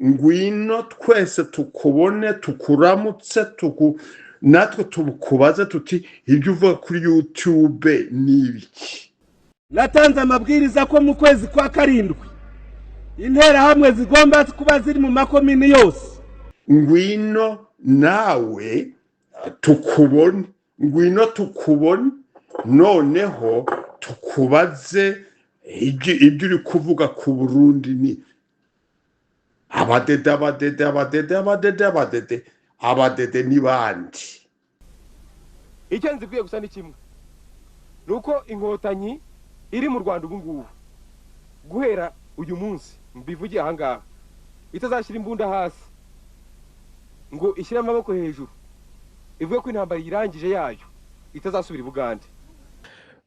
Ngwino twese tukubone, tukuramutse, natwe tukubaze tuti: "Ibyo uvuga kuri YouTube ni ibiki?" Natanze amabwiriza ko mu kwezi kwa karindwi Interahamwe zigomba kuba ziri mu makomini yose. Ngwino nawe tukubone, ngwino tukubone, noneho tukubaze ibyo uri kuvuga ku Burundi. Ni abadede, abadede, abadede, abadede, abadede, abadede ni bandi. Icyo nzikwiye gusa ni kimwe, ni uko Inkotanyi iri mu Rwanda ubu ngubu, guhera uyu munsi mbivugiye aha ngaha, itazashyira imbunda hasi ngo ishyire amaboko hejuru ivuge ko intambara yirangije yayo, itazasubira i Bugande.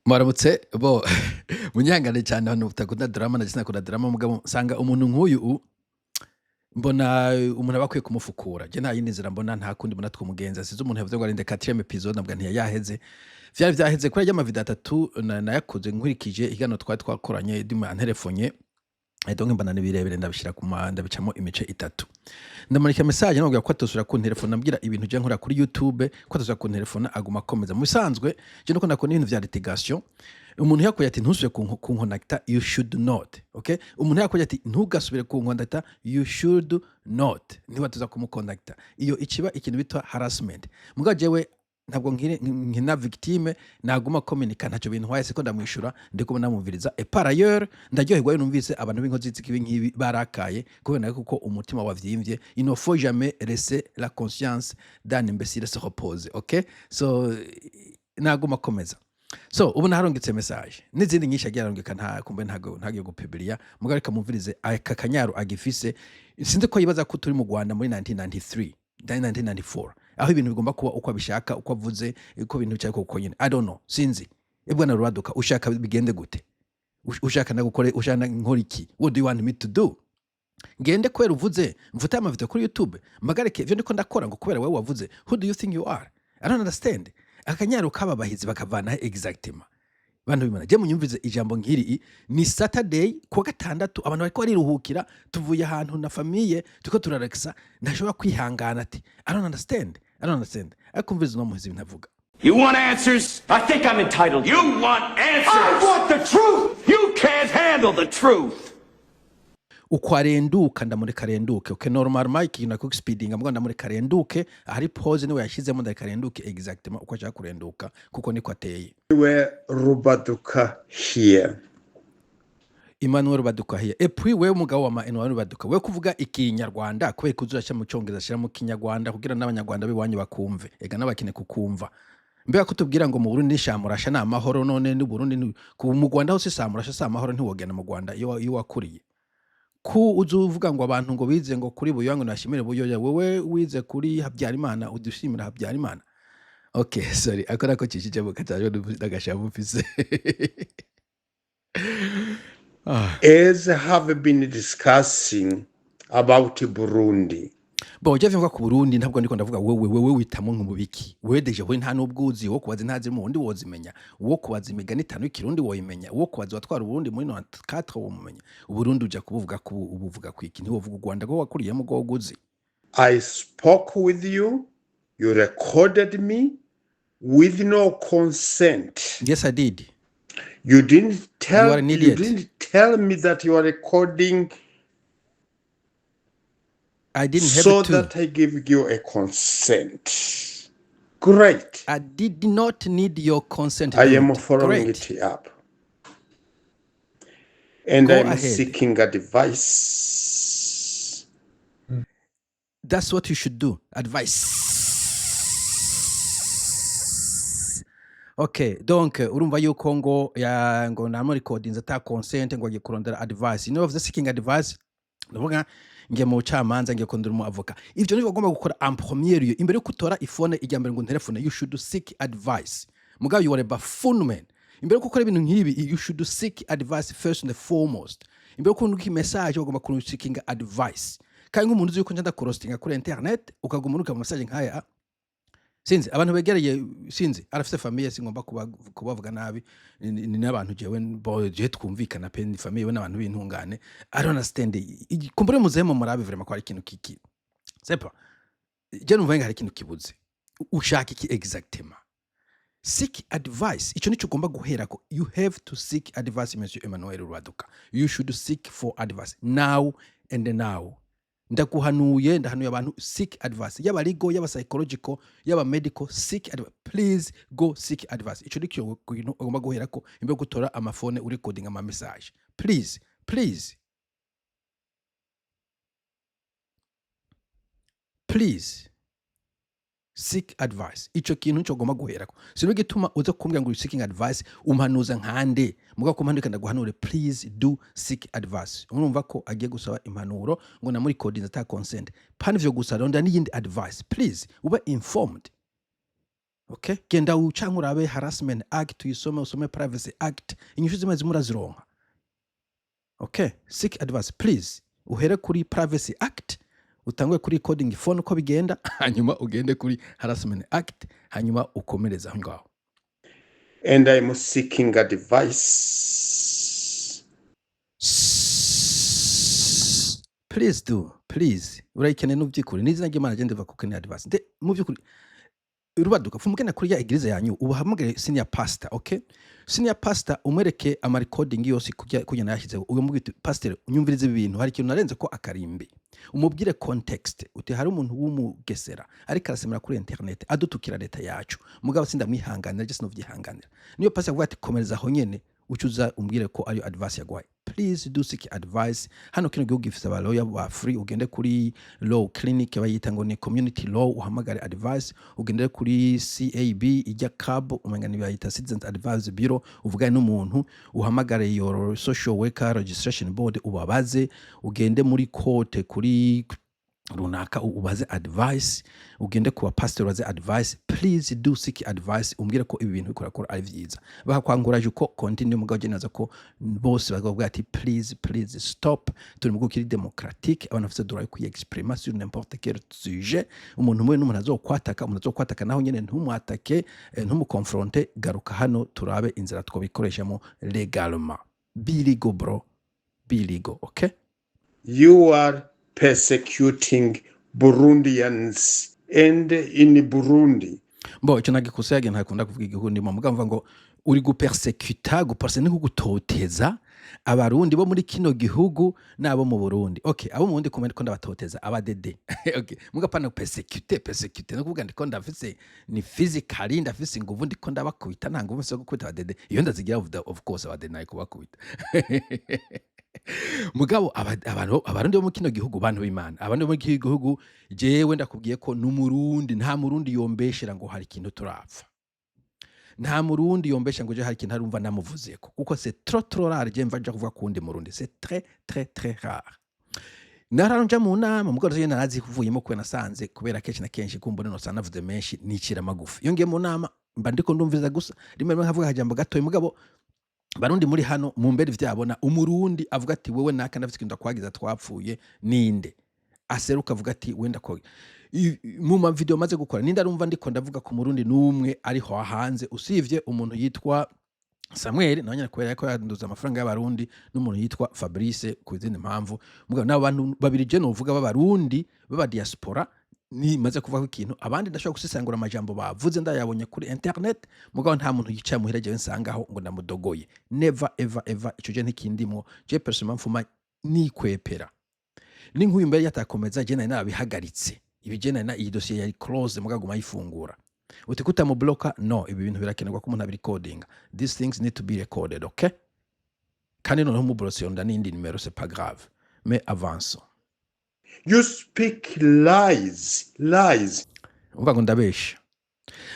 Mwaramutse bo munyangane cyane, abantu utakunda drama na sinakunda drama, mugabo nsanga umuntu nk'uyu mbona umuntu aba akwiye kumufukura. Je nta yindi nzira mbona, nta kundi mbona twumugenza. Sinzi umuntu yavuze ngo arinde quatrième épisode, nabwo ntiyaheze, vyari vyaheze kuri ry'amavideo atatu nayakoze nkurikije ikiganiro twari twakoranye duma anterefonye. Donc mbona ni birebire, ndabishira ku ma ndabicamo imice itatu. Ndamurika message namubwira ko atosubira kuntelefona, ambwira ibintu je nkora kuri YouTube, ko atosubira kuntelefona, aguma akomeza. Mu bisanzwe je nuko ndakora ibintu vya litigation, umuntu yakuye ati: "Ntusubire kunkontakta," you should not. Okay, umuntu yakuye ati: "Ntugasubire kunkontakta," you should not, ntiwatuza kumukontakta. Iyo ikiba ikintu bitwa harassment. Mugabo jewe ntabwo nkina victime, naguma communica, ntacyo bintwaye, siko ndamwishura, ndiko ndamwumviriza. Et par ailleurs ndaryoherwa iyo numvise abantu b'inkozi z'ikibi nk'ibi barakaye, kubera kuko umutima wavyimbye. Il ne faut jamais laisser la conscience d'un imbécile se reposer. Okay, so naguma akomeza. So ubu naharungitse message n'izindi nyinshi agiye arungika, nta kumbe ntago ntagiye gupubliya. Mugabo reka mumvirize aka kanyaro agifise. Sinzi ko yibaza ko turi mu Rwanda muri 1993, 1994, aho ibintu bigomba kuba uko abishaka, uko avuze, uko ibintu bicaye uko nyine. I don't know, sinzi. Ebwana Rubaduka, ushaka bigende gute? Ushaka ndagukore? Ushaka nkora iki? What do you want me to do? Ngende kubera uvuze mfute amavideo kuri YouTube, mpagarike ivyo ndiko ndakora ngo kubera wewe wavuze? Who do you think you are? I don't understand. Akanyaro kababahizi bakavana exactement. Bantu bimana, je munyumvize ijambo nk'iri. Ni Saturday, kuwa gatandatu, abantu bariko bariruhukira, tuvuye ahantu na famille, turiko turarelaxa, ntashobora kwihangana ati: "I don't understand, I don't understand." Ariko umvirize uno muhizi ibintu avuga. You want answers? I think I'm entitled. You want answers? I want the truth! You can't handle the truth. Uko arenduka, ndamureka arenduke. Okay, normal mike ikintu nako speeding, mbwa ndamureka arenduke. Ahari pause niwe yashizemo, ndareka arenduke exactement uko ashaka kurenduka, kuko niko ateye. We Rubaduka here. Emmanuel Rubaduka here. Et puis wewe mugabo wa Emmanuel Rubaduka, wewe kuvuga ikinyarwanda, kubera ko uzurashyira mu Cyongereza, shyira mu Kinyarwanda kugira n'Abanyarwanda b'iwanyu bakumve. Ega n'abakene kukumva. Mbega kutubwira ngo mu Burundi ni shamurasha, ni amahoro, none ni Burundi ni mu Rwanda hose samurasha si amahoro? Ntiwogenda mu Rwanda iyo wakuriye ku uza uvuga ngo abantu ngo bize ngo kuri Buyoya, ngo nashimire Buyoya. Wewe wize kuri Habyarimana, udushimira Habyarimana. Okay, sorry, ako nako cishije mu kajajo n'agashavu mfise. Ah. As have been discussing about Burundi. Bon, je mvuga ku Burundi, ntabwo ndiko ndavuga wewe. Wewe witamo nk'umubiki? Wewe déjà we nta n'ubwuzi wo kubaza ntazi mu wundi wozimenya, wo kubaza imigani itanu y'Ikirundi woyimenya, wo kubaza watwara Uburundi muri 94 womumenya. Uburundi uja kubuvuga ku ubuvuga kwiki? Ntiwovuga u Rwanda ko wakuriyemo ubwo woguzi. I spoke with you, you recorded me with no consent. Yes, I did. You didn't You tell are an you idiot. didn't tell me that you are recording I didn't have so to. that I give you a consent. Great. I did not need your consent. I am Dude. following Great. it up. And Go I'm ahead. seeking advice. That's what you should do. Advice. Okay, donc urumva yuko ngo ya ngo namo recordings ata consent, ngo agiye kurondera advice. Niba bavuze seeking advice, ndavuga ngiye mu bucamanza, ngiye kurondera umu avocat. Ivyo nivyo ugomba gukora en premier lieu imbere yo gutora ifone ijya mbere ngo telefone. You should seek advice. Mugabo you are a buffoon, man. Imbere yo gukora ibintu nk'ibi, you should seek advice first and foremost. Imbere yo kurungika message, ugomba kuseekinga advice. Kandi nk'umuntu uzi yuko nja ndakurostinga kuri internet, ukaguma uruka message nk'aya. Sinzi abantu begereye, sinzi arafise famille, singomba kubavuga nabi, ni n'abantu jewe bo je twumvikana pe, ni famille we n'abantu b'intungane. I don't understand. Kumbure muzemo murabe vraiment ko hari ikintu kiki, c'est pas je numva hari ikintu kibuze. Ushaka iki exactement? Seek advice, ico nico ugomba guherako. You have to seek advice, Monsieur Emmanuel Rubaduka. You should seek for advice now and now. Ndaguhanuye, ndahanuye abantu, seek advice, yaba legal, yaba psychological, yaba medical. Seek advice, please, go seek advice. Ico nico kintu ugomba guherako imbere yo gutora amafone urecording ama message. Please, please, please seek advice. Ico kintu nico ugomba guherako. Sino gituma uza kumbwira ngo uri seeking advice, umpanuza nkande muga kumpanuka ndaguhanure. Please do seek advice. Urumva ko agiye gusaba impanuro ngo na muri coding ata consent pani ivyo gusa, ronda n'iyindi advice, please, ube informed, okay? Genda ucanke urabe Harassment Act, uyisome, usome Privacy Act, inyishu zimwe zimwe urazironka. Okay, seek advice, please. Uhere kuri Privacy Act, utangwe kuri coding phone uko bigenda, hanyuma ugende kuri Harassment Act, hanyuma ukomereze aho ngaho. And I'm seeking advice. Please do, please. Urayikeneye n'ubyikuri n'izina ry'Imana genda uva kukenera advice. Nde mu by'ukuri Rubaduka, fumugena kuri ya église yanyu, ubahamagare senior pastor, okay? Senior pastor umwereke ama recording yose kujya nayashyizeho. Umubwire uti: "Pastor, unyumvirize ibi bintu, hari ikintu narenze ko akarimbi." Umubwire context, uti: "Hari umuntu w'umugesera ariko arasemera kuri internet adutukira leta yacu, mugabo sindamwihanganira, je sinovyihanganira." Niyo pastor avuga ati: "Komereza aho nyene," ucuza umbwire ko ariyo advice yaguhaye. Please do seek advice. Hano kino gihugu gifise aba lawyer ba free. Ugende kuri law clinic, bayita ngo ni community law, uhamagare advice. Ugendere kuri CAB ijya CAB, umenga ni bayita Citizens Advice Bureau, uvugane n'umuntu. Uhamagare your social worker registration board, ubabaze. Ugende muri court kuri runaka, ubaze advice. Ugende ku bapasitori, ubaze advice. Please do seek advice. Umbwire ko ibi bintu bikora ko ari vyiza, bakakwanguraje uko continue. Mugabo je neza ko bose bakavuga ati: "Please, please stop." Turi mu gihugu kiri démocratique, abantu bafite droit yo kwiexprima sur n'importe quel sujet. Umuntu umwe n'umuntu azokwataka, umuntu azokwataka naho nyene ntumwatake, ntumukonfronte. Garuka hano turabe inzira twobikoreshamo légalement. Be legal, bro, be legal, okay? You are persecuting Burundians and in Burundi. Bo icyo nagikosa yagiye ntakunda kuvuga igihugu ndimo, mugabo mvuga ngo uri gupersecuta. Guperse ni gutoteza Abarundi bo muri kino gihugu n'abo mu Burundi. Okay, abo mu Burundi kumwe ndiko ndabatoteza abadede, okay, muga pana persecute. Persecute no kuvuga ndiko ndafise ni physically, ndafise inguvu, ndiko ndabakubita. Nta nguvu mfise zo gukubita abadede. Iyo ndazigira, of course abadede nayo kubakubita. Mugabo abantu, Abarundi bo mu kino gihugu, bantu b'Imana, abantu bo mu kino gihugu, jewe ndakubwiye ko n'Umurundi, nta Murundi yombeshera ngo hari ikintu turapfa. Nta Murundi yombesha ngo je hari ikintu arumva namuvuzeko, kuko c'est trop trop rare je mva nja kuvuga kuwundi Murundi. C'est très très très rare. Naranja mu nama, mugabo je narazi kuvuyemo kubera nasanze kubera kenshi na kenshi kumbona no navuze menshi nicira magufi. Iyo ngiye mu nama mba ndiko ndumviza gusa, rimwe rimwe nkavuga akajambo gatoyi. Mugabo Barundi muri hano mu mbere vyabona Umurundi avuga ati: "Wewe naka ndafite ikintu ndakwagiza twapfuye," ninde aseruka avuga ati: "Wenda ko mu ma video maze gukora?" Ninde arumva ndiko ndavuga ku Murundi n'umwe ariho hanze, usivye umuntu yitwa Samuel nawe nyene kubera ko yanduza amafaranga y'Abarundi, n'umuntu yitwa Fabrice ku zindi mpamvu? Mugabo n'abo bantu babiri je novuga b'Abarundi b'aba diaspora nimaze kuvuga ikintu. Abandi ndashobora gusesangura amajambo bavuze ndayabonye kuri internet, mugabo nta muntu yicaye muhira jewe nsangaho ngo ndamudogoye. Never ever ever. Ico je ntikindimwo. Je personnellement mfuma nikwepera n'inkuyu mbere yatakomeza. Je nari narabihagaritse ibi, je nari iyi dossier yari close, mugabo aguma ayifungura. Uti kutamubloka? No, ibi bintu birakenerwa ko umuntu abirecordinga. These things need to be recorded, okay? Kandi noneho umublose yonda n'indi nimero, c'est pas grave, mais avançons. You speak lies, lies. Umva ngo ndabesha.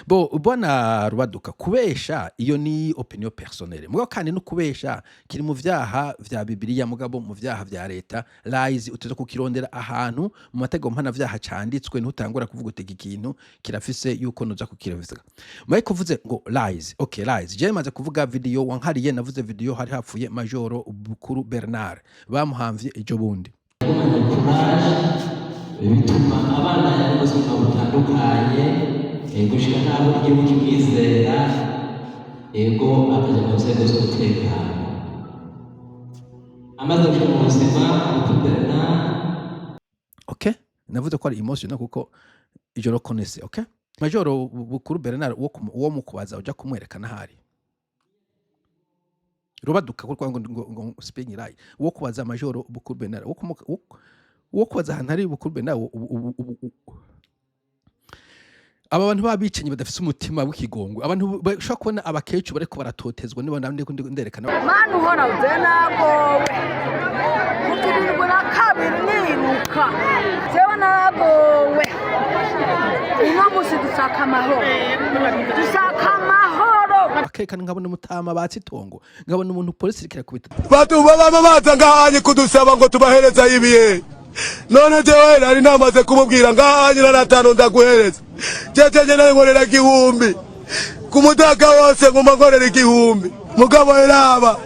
Bo bwana Rubaduka, kubesha iyo ni opinion personnelle, mugabo kandi no kubesha kiri mu vyaha vya Bibiliya, mugabo mu vyaha vya leta, lies uteza kukirondera ahantu mu mategeko mpanavyaha canditswe. Ntutangura kuvuga uti iki kintu kirafise yuko nuza kukireviza. Mike uvuze ngo lies, okay, lies. Je maze kuvuga video wankariye, navuze video hari hapfuye Majoro Bukuru Bernard, bamuhamvye ejo bundi. Courage bituma abandanya n'ubuzima butandukanye. Gushika n'aho igihugu kimwizera, ego, akaja mu nzego z'umutekano. Amaze gushika mu buzima, Bukuru Bernard. Okay, navuze ko ari emotional kuko je le connaissais. Okay, Majoro Bukuru Bernard, uwo mukubaza uja kumwerekana ahari Rubaduka kuko ngo speaking lie. Uwo kubaza Majoro Bukuru Bernard, uwo kubaza ahantu hari Bukuru Bernard, aba bantu b'abicanyi badafise umutima w'ikigongwe, abantu bashobora kubona abakecuru bariko baratotezwa, niba ndiko nderekana. Mana uhora uze, nagowe kugirirwa na kabiri niruka, jewe nagowe. Uno musi dushaka amahoro, dushaka amahoro. Bakerekana, nkabona umutama batse itongo, nkabona umuntu polisi iriko irakubita. Batu baba baza ngahanye kudusaba ngo tubahereza ibihe. None jewe nari namaze kumubwira ngahanye na natanu ndaguhereza. Jeje nyene nkorera 1000 ku mutaka wose, nguma nkorera 1000. Mugabo eraba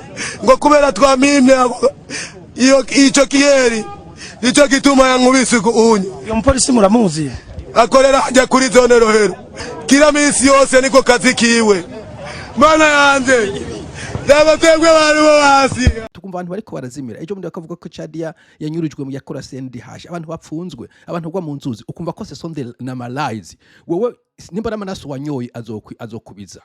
ngo kubera twamimye iyo ico kiyeri, nico gituma yankubise unye. Uyo mupolisi muramuzi? Akorera hajya kuri zone Rohero, kila minsi yose niko kazi kiwe. Mana yanje, raba twebwe bari bo hasi. Tukumva abantu bariko barazimira. Ejo bundi bakavuga ko Chadia yanyurujwe mu yakora CNDH, abantu bapfunzwe, abantu bagwa mu nzuzi, ukumva ko ce sont des normalize. Wewe nimba ari amaraso wanyoye azokubiza.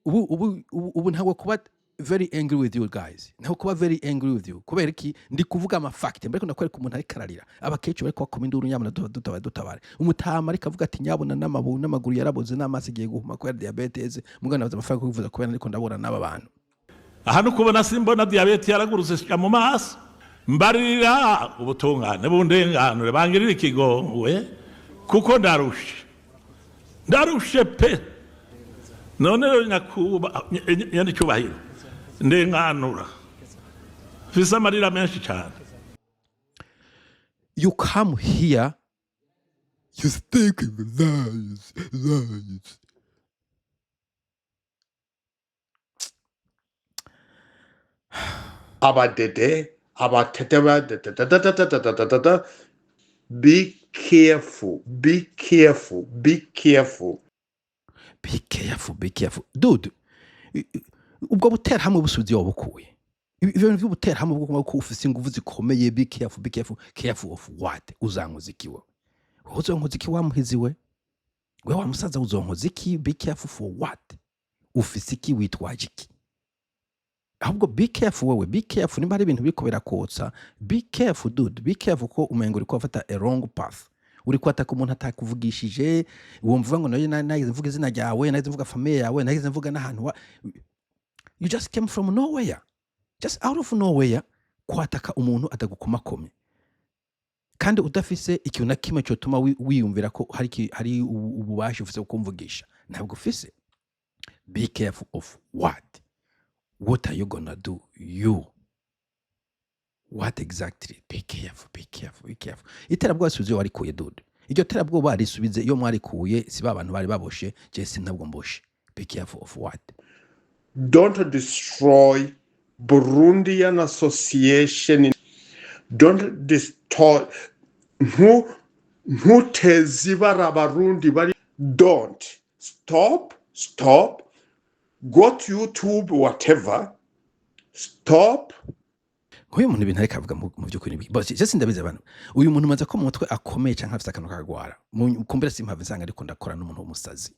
Ubu ntabwo kuba very angry with you guys, ntabwo kuba very angry with you. Kubera iki? Ndi kuvuga ama fact, mbere ndakwereka umuntu ariko ararira, abakecuru bariko bakoma induru, nyabona dutabare, dutabare. Umutama ariko avuga ati nyabona n'amaguru yaraboze n'amaso igiye guhuma kubera diabetes, mugana nabuze amafaranga yo kwivuza kubera ariko ndabona n'aba bantu. Aha ni ukubona simbona diyabete yaragurutse shika mu maso. Mbarira ubutungane bundenganure, bangirire ikigongwe kuko ndarushe, ndarushe pe. None rero nyakuba nyacyubahiro, ndenganura, mfise amarira menshi cyane. You come here, you speak lies, lies. Abadede, abateteba, da da da da da da da da da da. Be careful, be careful, be careful. Be careful, be careful, dude. Ubwo buterahamwe busubiza iyo wabukuye. Ibyo bintu by'ubuterahamwe bwo kuba ko ufise ingufu zikomeye. Be careful, be careful. Careful of what? Uzankoza iki wowe? Wowe uzonkoza iki, wa muhizi we? We wa musaza, uzonkoza iki? Be careful for what? Ufise iki? Witwaje iki? Ahubwo be careful wewe, be careful. Nimba hari ibintu biriko birakotsa, be careful, dude, be careful, ko umengo uriko wafata a wrong path. Uri kwataka umuntu atakuvugishije. Wumva ngo nayo nagize mvuga izina ryawe, nagize mvuga famille yawe, nagize mvuga n'ahantu wa you just came from nowhere, just out of nowhere, kwataka umuntu atagukomakomye kandi udafise ikintu na kimwe cyotuma wiyumvira ko hari ububasha ufise bwo kumvugisha. Ntabwo ufise. Be careful of what? What are you gonna do, you? What exactly? Be careful, be careful, be careful. Iterabwoba risubize iyo warikuye, dude. Iryo terabwoba risubize iyo mwarikuye. Si ba bantu bari baboshe? Je si ntabwo mboshe. Be careful of what? Don't destroy Burundian Association. Don't destroy. Ntuteze ibara Abarundi bari. Don't. Stop, stop. Go to YouTube, whatever. Stop. Nk'uyu muntu, ibintu ariko avuga mu by'ukuri je sindabizi abantu. Uyu muntu umaze ko mu mutwe akomeye canke afise akantu kagwara. Kumbure simpava nsanga ariko ndakora n'umuntu w'umusazi.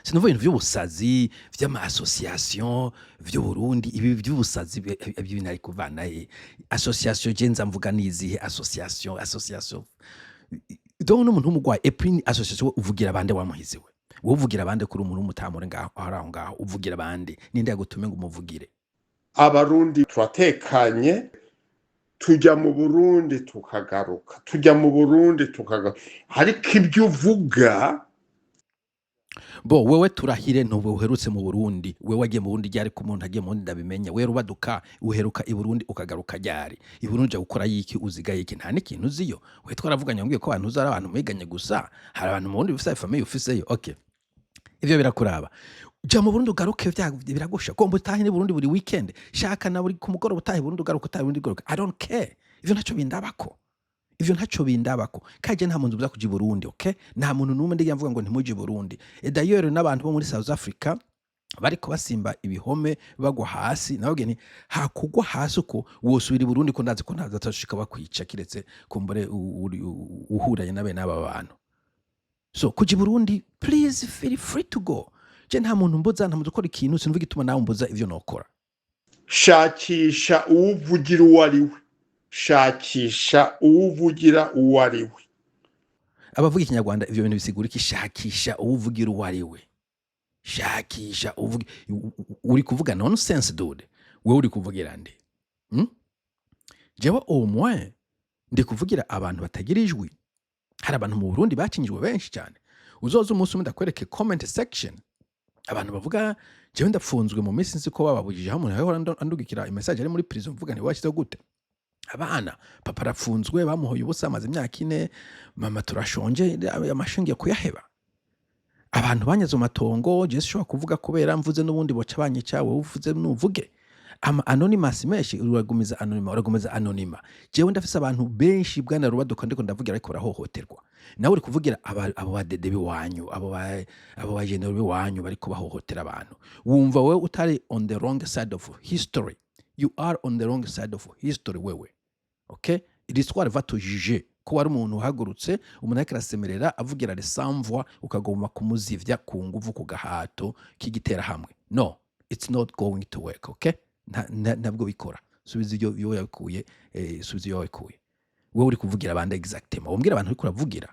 Sinumva ibintu vy'ubusazi vy'ama association vy'Uburundi, ibi vy'ubusazi ibyo bintu ari kuvana he? Association je nza mvuga nizihe association? Association donc n'umuntu w'umugwayi. Et puis association uvugira abande? Wamuhizi we, wowe uvugira abande kuri umuntu w'umutamure ngaho aho ngaho? Uvugira abande? Ninde yagutume ngo umuvugire? Abarundi turatekanye, tujya mu Burundi tukagaruka, tujya mu Burundi tukagaruka, ariko ibyo uvuga. Bo wewe turahire, ntubu uherutse mu Burundi? Wewe wagiye mu Burundi ryari? Ko umuntu agiye mu Burundi ndabimenya. Wewe Rubaduka, uheruka i Burundi ukagaruka ryari? I Burundi uja gukora yiki? Uziga yiki? Nta n'ikintu uziyo. We twaravuganye, wambwiye ko abantu uzi ari abantu mwiganye gusa. Hari abantu mu Burundi ufise famille ufiseyo? Okay, ivyo birakuraba. Jya mu Burundi ugaruke, biragusha. Gomba utahe ni Burundi buri weekend, shaka na buri ku mugoroba utahe Burundi ugaruka, utahe Burundi ugaruka. I don't care, ivyo ntacyo bindabako. Ivyo ntaco bindabako. Kaje nta muntu uza kuja i Burundi, okay? Nta muntu n'umwe ndigira mvuga ngo ntimuje i Burundi. Et d'ailleurs, n'abantu bo muri South Africa bariko basimba ibihome bagwa hasi, nababwiye nti hakugwa hasi uko wosubira i Burundi, ko ndazi ko ntazatoshika bakwica, kiretse kumbure uhuranye na bene aba bantu. So kuja i Burundi, please feel free to go. Je nta muntu mbuza, nta muntu ukora ikintu. Sinumva igituma nawe mbuza ivyo nokora. Shakisha uwuvugira uwo ari we, shakisha uwuvugira uwo ari we. Abavuga Ikinyarwanda, ivyo bintu bisigura iki? Shakisha uwuvugira uwo ari we, shakisha uvuga, uri kuvuga nonsense, dude. Wewe uri kuvugira nde, Jewe au moins ndi kuvugira abantu batagira ijwi. Hari abantu mu Burundi bakinyijwe benshi cyane. Uzoza umunsi umwe ndakwereke comment section, abantu bavuga: "Jewe ndapfunzwe mu minsi nzi ko bababujije." Aho umuntu yahora andugikira message ari muri prison, mvuga nti: "Washyizeho gute abana? Papa arapfunzwe, bamuhoye ubusa, amaze imyaka 4. Mama turashonje, amashingiye kuyaheba. Abantu banyaze mu matongo. Jewe sinshobora kuvuga kubera mvuze n'ubundi boca banyica. Wowe uvuze nuvuge." Ama anonymous menshi, uragumiza anonyme, uragumiza anonyme. Jewe ndafise abantu benshi, bwana Rubaduka, ndiko ndavugira ariko barahohoterwa. Nawe uri kuvugira abo badede biwanyu, abo ba généraux biwanyu bariko bahohotera abantu. Wumva wewe utari on the wrong side of history? You are on the wrong side of history wewe, okay? L'histoire va te juger ko wari umuntu uhagurutse, umuntu ariko arasemerera avugira les sans voix, ukagomba kumuzivya ku nguvu, ku gahato k'igiterahamwe. No, it's not going to work, okay? Ntabwo bikora. Subiza iyo iyo wabikuye, subiza iyo wabikuye. Wewe uri kuvugira abandi exactement? Wombwira abantu uriko uravugira?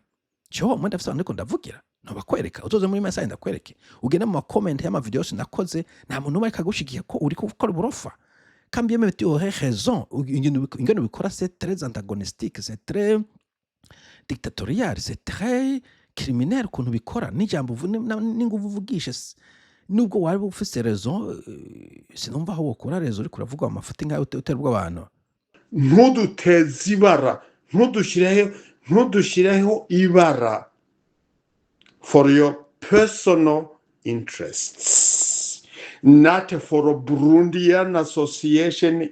Cyo mwenda ndafise abantu ndiko ndavugira, ntobakwereka. Uzoze muri message ndakwereke, ugende mu ma comment y'ama video yose nakoze, nta muntu umwe ariko agushigikiye ko uri gukora uburofa. Quand bien même tu aurais raison, ingene ubikora, c'est très antagonistique, c'est très dictatorial, c'est très criminel ukuntu ubikora n'ijambo n'inguvu uvugisha. Nubwo waba ufise raison, sinumva aho wokura raison uriko uravuga amafuti nkayo uterwa abantu. Ntuduteze ibara, ntudushyireho ibara for your personal interests, not for Burundian Association.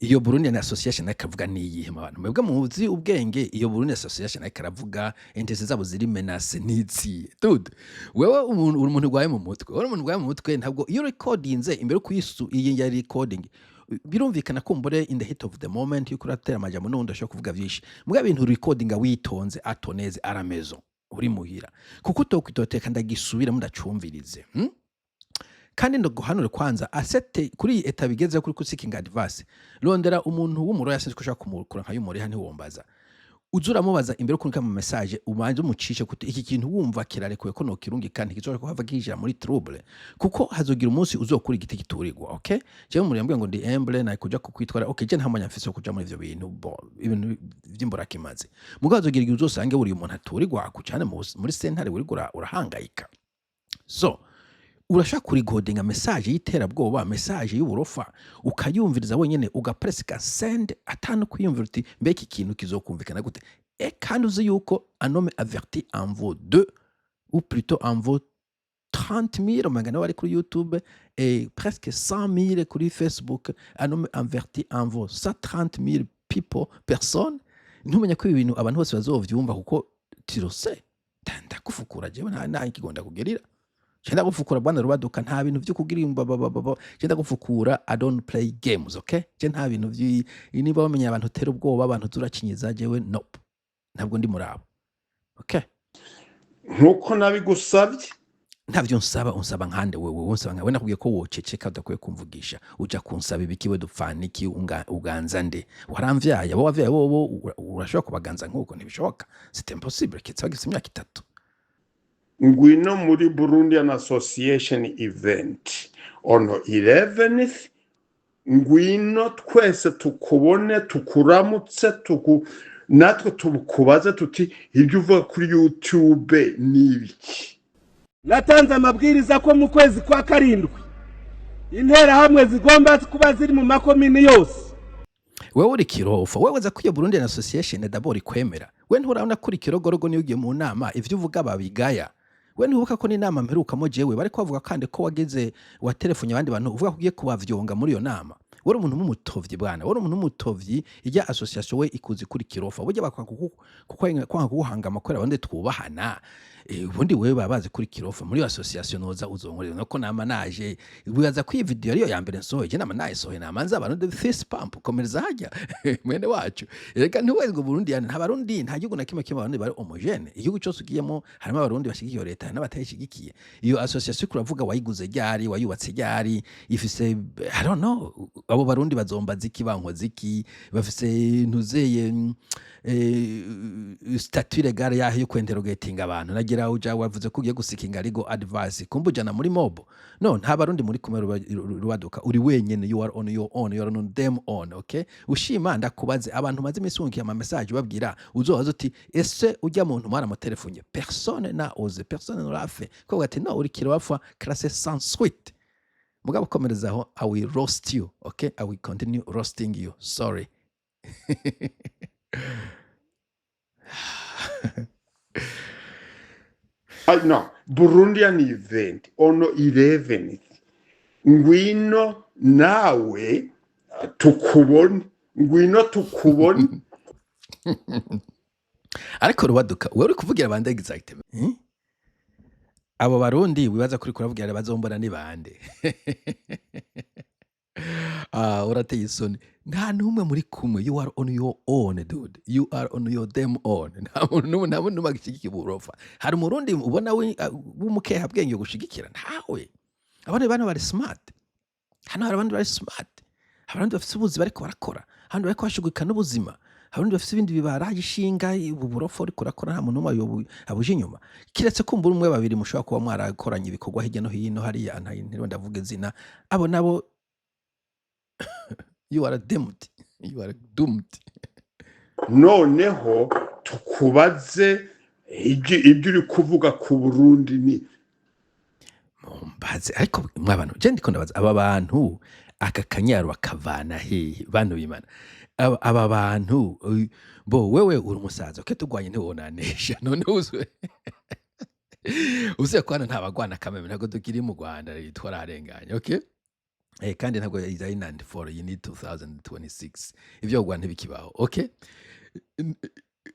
Iyo Burundian Association ariko aravuga ni iyihe mu bantu mwebwe muzi ubwenge? Iyo Burundi Association ariko aravuga, intérêts zabo ziri menacées n'izihe? Dude, wewe umuntu uri umuntu urwaye mu mutwe, uri umuntu urwaye mu mutwe. Ntabwo iyo recordinze imbere yo kuyisu iyi ya recording, birumvikana kumbure in the heat of the moment yuko uratera amajambo n'ubundi ashobora kuvuga vyinshi. Muga ibintu recordinga witonze, atoneze aramezo uri muhira, kuko utokwitoteka ndagisubiramo ndacumvirize, Kandi ndaguhanure kwanza asete kuri iyi état bigeze kuri seeking advice, rondera umuntu w'umuroya, sinzi ko ushaka kumukura nka y'umuriha, ntiwombaza. Uza uramubaza imbere yo kurungika ama message, ubanze umucishe kuti iki kintu wumva kirarekuwe ko nokirungika, ntikizoshobora kuhava kinjira muri trouble, kuko hazogira umunsi uzokura igiti giturirwa, okay? Jewe umuntu yambwiye ngo ndi humble na kuja kukwitwara, okay, je nta mwanya mfise wo kuja muri ivyo bintu, bo ibintu vy'imburakimazi. Mugabo hazogira igihe uzosange buri umuntu aturirwa akucane muri sentare, uriko urahangayika. So urashaka kurikodinga message y'iterabwoba, message y'uburofa, ukayumviriza wenyene, ugapresika send atanu kwiyumvira uti: "Mbega iki kintu kizokumvikana gute?" E kandi uzi yuko un homme averti en vaut deux, ou plutôt en vaut 30 000, umenga bari kuri YouTube et presque 100 000 kuri Facebook. Un homme averti en vaut 130 000 people, personnes. Ntumenye ko ibi bintu abantu bose bazovyumva, kuko tirose ndagufukura. Jewe nta ikigonda kugirira, je ndagufukura, bwana Rubaduka. Nta bintu vyo kugira imbabababa, je ndagufukura. I don't play games, okay? Je nta bintu vyi niba bamenya abantu utera ubwoba, abantu turacinyiza. Jewe nope, ntabwo ndi muri abo, okay? Nk'uko nabigusabye. Ntavyo nsaba. Unsaba nkande wewe? Unsaba nkawe? Nakubwiye ko woceceka, udakwiye kumvugisha. Uja kunsaba ibiki we? Dupfana iki? Uganza nde? Waramvyaye? Abo wavyaye bobo urashobora kubaganza nk'uko? Ntibishoboka, c'est impossible, keretse bagifise imyaka 3. Ngwino muri Burundian Association event on 11th. Ngwino twese tukubone, tukuramutse, natwe tukubaze tuti: "Ibyo uvuga kuri YouTube ni ibiki?" Natanze amabwiriza ko mu kwezi kwa karindwi Interahamwe zigomba kuba ziri mu makomini yose. Wewe uri kirofa. Wewe uza ko iyo Burundian Association d'abord ikwemera? We nturabona ko uri kirogorogo? Niyo ugiye mu nama ivyo uvuga babigaya. We ntibuka ko n'inama mperukamo jewe bariko bavuga kandi ko wageze waterefonye abandi bantu uvuga ko ugiye kubavyonga muri iyo nama? Wari umuntu w'umutovyi bwana, wari umuntu w'umutovyi. Ijya association we ikuzi kuri kirofa, burya bakwanga kwanga kuguhangama kubera abandi twubahana. Ubundi wewe baba bazi kuri kirofa muri iyo association, noza uzonkorera nuko nama naje wibaza ko iyi video ariyo ya mbere nsohoye. Je nama nayisohoye, namanza abantu fist pump. Komereza hajya mwene wacu. Reka ntiweze ngo Burundi yani nta Barundi, nta gihugu na kimwe kimwe Abarundi bari homogène. Igihugu cyose ugiyemo harimo Abarundi bashigikiye iyo leta n'abatayishigikiye. Iyo association kuravuga wayiguze ryari? Wayubatse ryari? Ifise, I don't know, abo Barundi bazombaza iki? Bankoze iki? Bafise ntuzeye statut légal yaho yo kwinterrogating abantu? Nagira uja wavuze ko ugiye guseekinga legal advice, kumva ujana muri mob. No nta Barundi muri kumwe. Rubaduka uri wenyene. You are on your own, you are on them own, okay? Ushima ndakubaze, abantu maze iminsi wungiye ama message babwira, uzobaza uti: "Ese ujya muntu mwaramutelefone?" Personne n'a osé, personne ne l'a fait. Ko ati: "No, uri kirabapfa, classé sans suite." Mugabo komerezaho, I will roast you, okay? I will continue roasting you, sorry. No, Burundian event on 11th. Ngwino nawe tukubone, ngwino tukubone. Ariko Rubaduka, wewe uri kuvugira bande exact? Abo Barundi wibaza kuri kuravugira bazombona ni bande? Ah, urateye isoni. Nta n'umwe muri kumwe. You are on your own, dude, you are on your damn own. Nta muntu n'umwe, nta muntu n'umwe agishigikiye uburofa. Hari Umurundi ubona w'umukeha bwenge gushigikira? Ntawe. Abandi bana bari smart hano, hari abandi bari smart, hari abandi bafise ubuzi bariko barakora, abandi bariko bashugurika n'ubuzima, hari abandi bafise ibindi bibaraje ishinga. Ubu burofa uriko urakora, nta muntu n'umwe abuje inyuma, kiretse kumbura umwe, babiri mushobora kuba mwarakoranye ibikorwa hirya no hino hariya. Ntiriwe ndavuga izina. Abo nabo, you are doomed, you are doomed. Noneho tukubaze ibyo uri kuvuga ku Burundi ni Mumbaze, ariko mwabantu, je ndiko ndabaza aba bantu, aka kanyaro bakavana hehe? Bantu b'Imana, aba bantu, bo wewe uri umusaza, okay, tugwanye ntiwonanesha. None uzwe uziye ko hano nta bagwana kameme, ntabwo tukiri mu Rwanda, twararenganye, okay? Kandi ntabwo ari 94, iyi ni 2026, ibyo kugwana ntibikibaho, okay?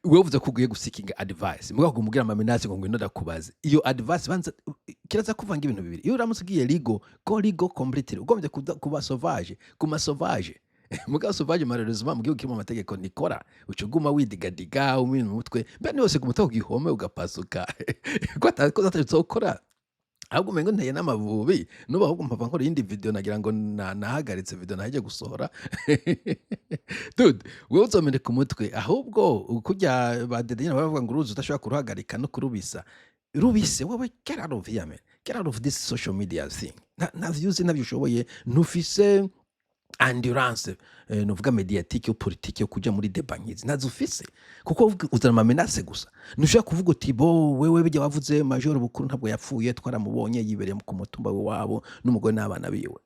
Wewe uvuze ko ugiye guseekinga advice, mugabo kumubwira ama menaces ngo ngwino ndakubaze iyo advice. Banza kiraza kuvanga ibintu bibiri. Iyo uramutse ugiye legal, go legal completely. Ugombye kuba sauvage, kuma sauvage. Mugabo sauvage, malheureusement, mu gihugu kirimo amategeko nikora, uca uguma widigadiga umena umutwe mbere yose ku mutwe ugihome ugapasuka ko atazokora. Ahubwo umengo nteye n'amavubi nubu. Ahubwo mpava nkora iyindi video, nagira ngo nahagaritse video naheje gusohora. Dude, wewe uzomeneka umutwe. Ahubwo kurya ba dede nyene baravuga ngo uruzi udashobora kuruhagarika no kurubisa rubise. Wewe get out of here, man, get out of this social media thing. Nta views, ntabyo ushoboye, ntufise endurance, nuvuga médiatique yo politique yo kuja muri débat nkizi, ntazo ufise, kuko uzana ama menaces gusa. Ntushobora kuvuga uti: "Bo wewe bijya wavuze, Major Bukuru ntabwo yapfuye, twaramubonye yibereye ku mutumba w'iwabo n'umugore n'abana biwe."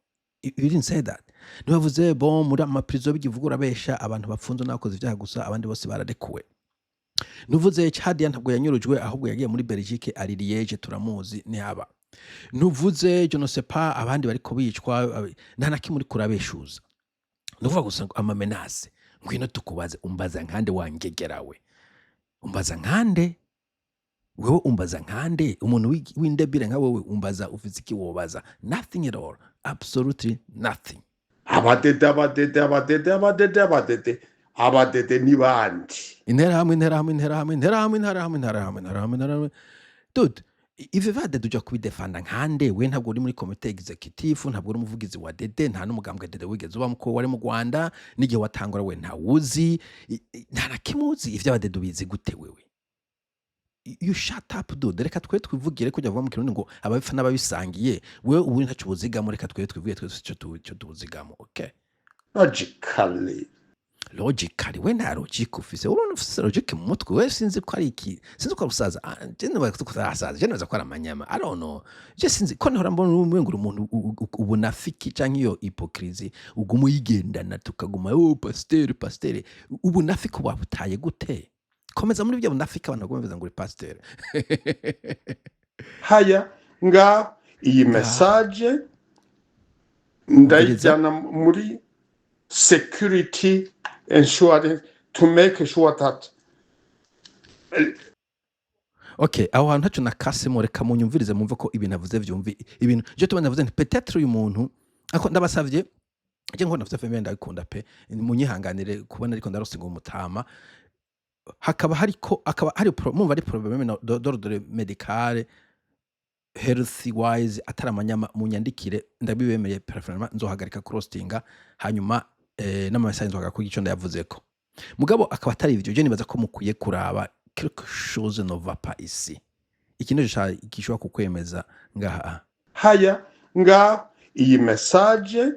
You didn't say that. Ntiwavuze bon muri amaprison bigivuga urabesha, abantu bafunzwe n'abakoze ibyaha gusa, abandi bose bararekuwe. Ntuvuze Chadia ntabwo yanyurujwe, ahubwo yagiye muri Belgique, ari Liege, turamuzi ntihaba. Ntuvuze, je ne sais pas, abandi bariko bicwa, nta na kimwe uriko urabeshuza. Nukuvuga gusa ngo ama menaces, ngwino tukubaze. Umbaza nkande wangegerawe? Umbaza nkande wewe? Umbaza nkande? Umuntu w'indebire nka wewe umbaza ufise iki wobaza? Nothing at all, absolutely nothing. Abadede, abadede, abadede, abadede, abadede, abadede ni bandi? Interahamwe, interahamwe, interahamwe, interahamwe, interahamwe, interahamwe, interahamwe, interahamwe. Dude, ivyo vya dede uja kubidefanda nkande? We ntabwo uri muri comité exécutif, ntabwo uri umuvugizi wa dede, nta n'umugambwe dede wigeze ubamo ko wari mu Rwanda n'igihe watangura we ntawuzi, nta na kimwe uzi. Ivy'abadede ubizi gute wewe? You shut up, dude. Reka twe twivugire. Kujya vuga mu Kirundi ngo ababipfa n'ababisangiye. Wewe ubu ntaco ubuzigamo, reka twe twivugire twese ico tubuzigamo, okay? Logically. Logically, we nta logic ufise. Urabona ufise logic mu mutwe we? Sinzi ko ari iki, sinzi ko ari ubusaza. Ah, je nibaza ko atarasaza, je nibaza ko ari amanyama, I don't know. Je sinzi ko nahora mbona umengo uri umuntu ubunafiki canke iyo hypocrisie uguma uyigendana, tukaguma: "Oh, pasteur, pasteur." Ubunafiki wabutaye gute? Komeza muri byo bunafiki, abantu baguma bibaza ngo uri pasteur. Haya nga iyi Ngaho. message Umviriza. ndayijyana muri Security Insurance to make sure that Okay, aho hantu ntaco nakasemo. Reka munyumvirize, mumve ko ibintu avuze vyumvi ibintu je tubona navuze nti peut-être uyu muntu ako ndabasavye. Je nkunda navuze famille, ndabikunda pe. Munyihanganire kubona ariko ndarosinga umutama, hakaba hariko akaba hari mumva ari problème d'ordre médical, health wise, atari amanyama. Munyandikire, ndabibemereye, préférablement nzohagarika kurostinga, hanyuma n'ama message nzohagarika kugira ico ndayavuzeko. Mugabo akaba atari ivyo, je nibaza ko mukwiye kuraba, quelque chose ne va pas ici. Iki nico gishobora kukwemeza ngaha. Haya, ngaho iyi message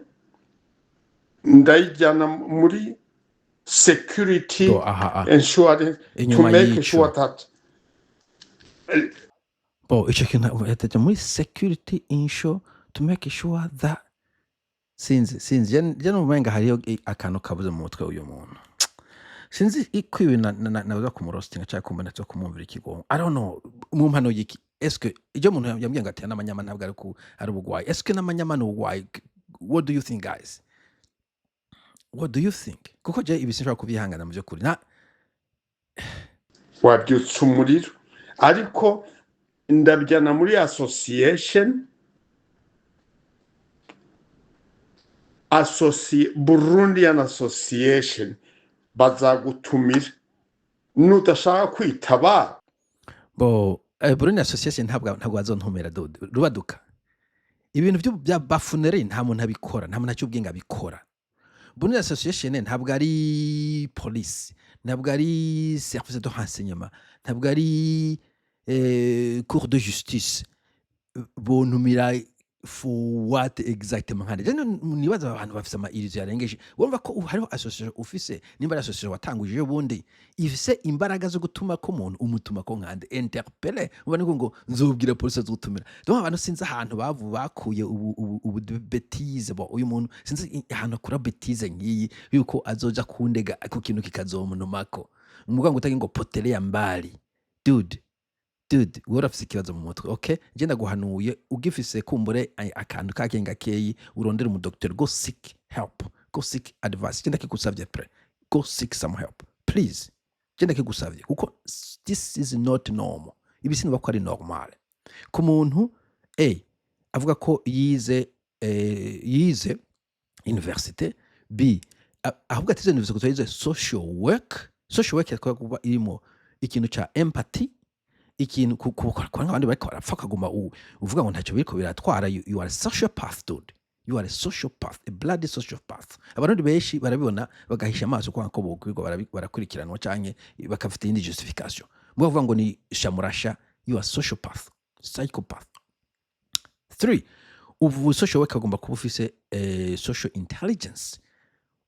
ndayijyana muri security Do aha aha insurance to inyuma make y'ico sure that bo ico kintu yateje muri security insure to make sure that, sinzi je numenga hariyo akantu kabuze mu mutwe w'uyu muntu. Sinzi ko ibi naza kumurostinga cyangwa kumva naza kumwumvira ikigongo, I don't know. Mu mpano y'iki, eske ibyo umuntu yambwiye ngo atera n'amanyama ntabwo ari ku ari ubugwayi? Eske n'amanyama ni ubugwayi? What do you think, guys? What do you think? Kuko je ibi sinshobora kubyihangana mu by'ukuri na Wabyutsa umuriro, ariko ndabijyana muri association Burundian Association, bazagutumira nudashaka kwitaba. Bo Burundi Association ntabwo bazontumira, dude. Rubaduka ibintu bya buffoonery, nta muntu abikora, nta muntu aca ubwenge abikora. Burundi Association ntabwo ari police, ntabwo ari service de renseignement, ntabwo ari cour de justice. Bontumira for what exactement? Nkande je nibaza abantu bafise ama illusion yarengeje. Urumva ko hariho association ufise, nimba ari association watanguje ejo bundi ifise imbaraga zo gutuma ko umuntu umutuma ko nkande interpelle, uba niko ngo nzobwira polisi azogutumira. Donc abantu sinzi ahantu bavu bakuye ubu bêtise. Bo uyu muntu sinzi ahantu akura bêtise nk'iyi yuko azoja kundega ku kintu kikazomunumako umuvuga ngo utagira ngo potelea mbali. Dude, dude, wowe urafise ikibazo mu mutwe. Okay, je ndaguhanuye, ugifise kumbure akantu kakenga keyi, urondere umudokiteri, go seek help, go seek advice. Je ndakigusavye pre, go seek some help, please. Je ndakigusavye kuko this is not normal. Ibi sinuba ko ari normal ku muntu avuga ko yize, yize université b ahubwo atize université gusa, yize social work. Social work yakwiye kuba irimo ikintu ca empathy, ikintu kubona abandi bariko barapfa ukaguma uvuga ngo ntacyo biriko biratwara. You are a sociopath, dude. You are a sociopath, a bloody sociopath. Abarundi benshi barabibona bagahisha amaso kwanga ko bokwirwa barakurikiranwa canke bakafite iyindi justification. Mubavuga ngo ni shamurasha. You are sociopath, psychopath. Three, ubu social worker agomba kuba ufise social intelligence,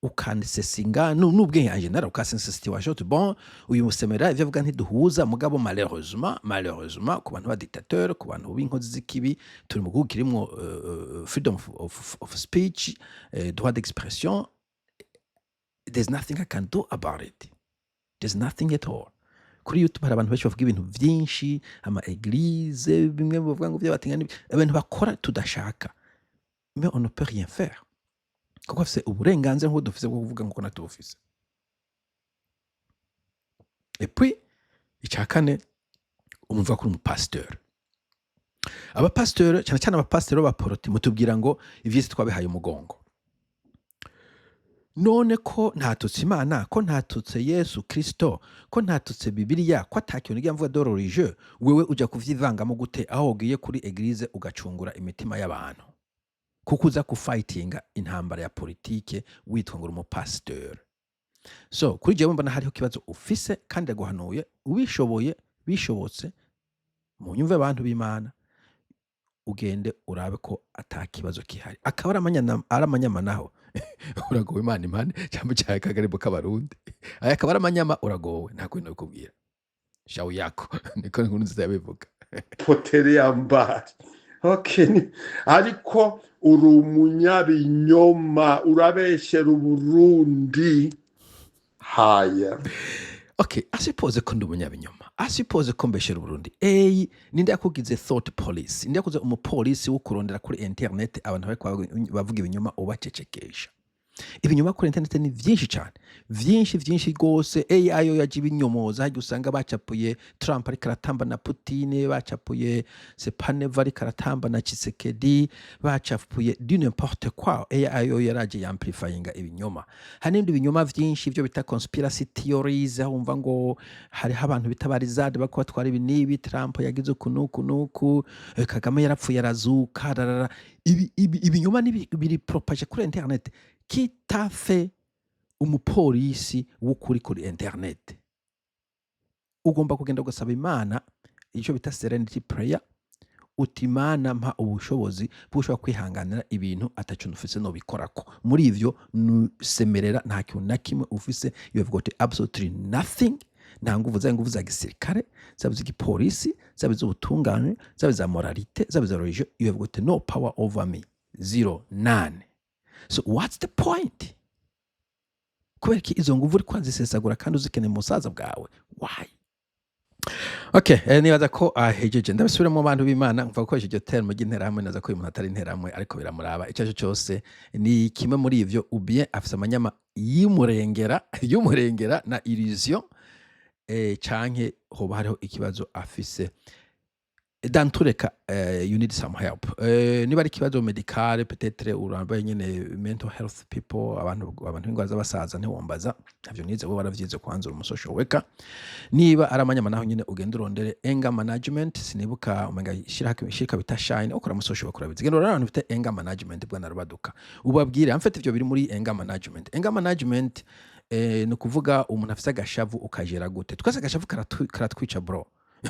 ukansesinga n'ubwenge en général, ukasensa situation uti: bon, uyu musemera ivyo avuga ntiduhuza, mugabo malheureusement ku bantu ba dictateur, ku bantu b'inkozi z'ikibi, turi mu gihugu kirimwo freedom of speech, droit d'expression. There's nothing I can do about it, there's nothing at all. Kuri YouTube hari abantu benshi bavuga ibintu vyinshi, ama église bimwe bavuga ngo vy'abatinganyi, abantu bakora tudashaka, mais on ne peut rien faire kuko afise uburenganzira nk'uko dufise bwo kuvuga, nk'uko natubufise. Et puis icya kane, umva ko uri umupasitori. Abapasitori, cyane cyane abapasitori b'abaporoti, mutubwira ngo ivyisi twabihaye umugongo. None ko ntatutse Imana, ko ntatutse Yesu Kristo, ko ntatutse Bibiliya, ko ata kintu nigera mvuga de religieux, wewe uja kuvyivangamo gute aho ugiye kuri église ugacungura imitima y'abantu, kuko uza kufightinga intambara ya politike witwa ngo uri umupasitori? So kuri jewe mbona hariho ikibazo ufise, kandi ndaguhanuye, ubishoboye, bishobotse, mu nyumve abantu b'Imana, ugende urabe ko ata kibazo kihari. Akaba ari amanyama naho uragowe. Imana impane cyangwa cyawe kagarimbo k'Abarundi, aya akaba ari amanyama, uragowe. Nta kundi nabikubwira. Shawu yako niko inkuru nziza yabivuga. Potelea mbali. Okay, ariko uri umunyabinyoma, urabeshyera Uburundi. Haya. Okay, à supposer ko ndi umunyabinyoma, à supposer ko mbeshera Uburundi, eyi ninde yakugize thought police? Ninde yakugize umupolisi wo kurondera kuri internet abantu bariko bavuga ibinyoma ubacecekesha? Ibinyoma kuri internet ni vyinshi cyane, vyinshi vyinshi rwose. AI yo yaje ibinyomoza. Harya usanga bacapuye Trump ariko aratamba na Putin, bacapuye Sepaneva ariko aratamba na Tshisekedi, bacapuye du n'importe quoi. AI yo yaraje yamplifyinga ibinyoma. Hari n'ibindi binyoma vyinshi, ivyo bita conspiracy theories, aho wumva ngo hariho abantu bita barizade bako batwara ibi n'ibi, Trump yagize uku n'uku n'uku, Kagame yarapfuye arazuka, rarara. Ibi ibinyoma biri propagé kuri internet. Qui t'a fait umupolisi w'ukuri kuri internet? Ugomba kugenda ugasaba Imana icyo bita serenity prayer, uti: "Imana, mpa ubushobozi bwo kwihanganira ibintu ataco ufise nobikorako." Muri ivyo nusemerera, nta kintu na kimwe ufise. You have got absolutely nothing. Nta nguvu, zaba inguvu za gisirikare, zaba iz'igipolisi, zaba iz'ubutungane, zaba iza moralité, zaba iza religion, you have got no power over me, zero, none. So what's the point? Kubera ko izo nguvu uri kurazisesagura kandi uzikeneye mu busaza bwawe, why? Okay, nibaza ko ahejeje. Ndabisubira mu bantu b'Imana, mva gukoresha iryo terme ry'interahamwe. Naza ko uyu muntu atari interahamwe, ariko biramuraba. Icyo aricyo cyose ni kimwe muri ivyo: ou bien afise amanyama y'umurengera na illusion, canke hoba hariho ikibazo afise. Dans tous les cas, you need some help. Niba ari ikibazo médical, peut-être urambaye nyene, mental health people, abantu b'ingwara z'abasaza, ntiwombaza, ntavyo nize, bo baravyize, kwanza uri umu social worker. Niba ari amanyama naho nyene, ugenda urondere anger management. Sinibuka, umenga shirika bita Shine, ukora mu social worker urabizi. Genda urondere abantu bita anger management, bwana Rubaduka, ubabwire amfite ivyo biri muri anger management. Anger management, ni ukuvuga umuntu afise agashavu ukajera gute. Twese agashavu karatwica, bro.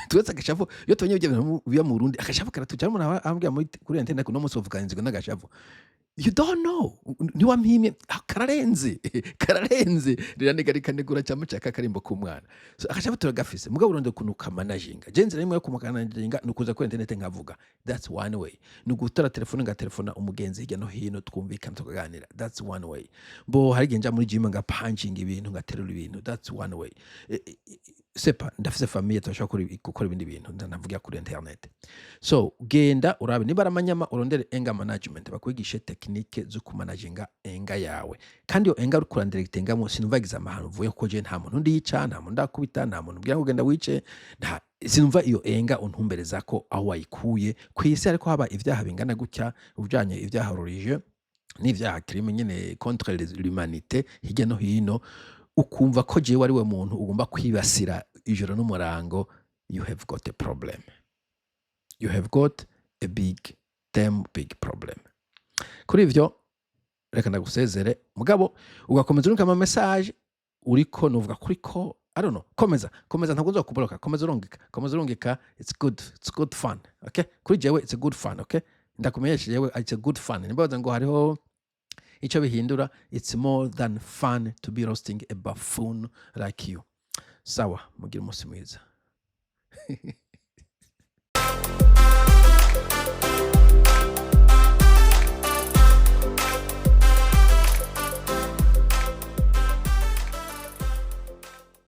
Twese agashavu, iyo tubonye ibyo bintu biba mu Burundi, agashavu karatwica. Umuntu aba ambwira kuri internet uno munsi bavuga inzigo n'agashavu. You don't know, ntiwampimye. Ah, kararenze, kararenze, riraniga rikanegura cyangwa cyaka karimbo k'umwana. So agashavu turagafise, mugabo urondera ukuntu ukamanaginga. Je nzira imwe yo kumanaginga ni ukuza kuri internet nkavuga. That's one way. Ni ugutora telefone ngatelefona umugenzi hirya no hino, twumvikana, tukaganira. That's one way. Bo hari igihe nja muri gym ngapunching ibintu, ngaterura ibintu. That's one way. Sepa ndafise famille, turashobora gukora ibindi bintu ndanavugira kuri internet. So genda urabe niba ari amanyama, urondere anger management, bakwigishe technique zo kumanaginga anger yawe. Kandi iyo anger uriko urandirectingamo, sinumva amahano uvuye, kuko je nta muntu ndica, nta muntu ndakubita, nta muntu mbwira ngo genda wice. Nta sinumva iyo anger untumbereza ko aho wayikuye ku isi. Ariko haba ivyaha bingana gutya, ujanye ivyaha religieux n'ivyaha crime nyene contre l'humanité hirya no hino, ukumva ko jewe ari we muntu ugomba kwibasira ijoro n'umurango, you have got a problem. You have got a big, damn big problem. Kuri ivyo reka ndagusezere, mugabo ugakomeza urungika ama message uriko nuvuga kuri ko I don't know. Komeza, komeza, ntabwo nzokubloka. Komeza urungika, komeza urungika. It's good, it's good fun. Okay, kuri jewe it's a good fun. Okay, ndakumenyesha jewe it's a good fun. Nimbaza ngo hariho icyo bihindura. It's more than fun to be roasting a buffoon like you. Sawa, mugire umunsi mwiza.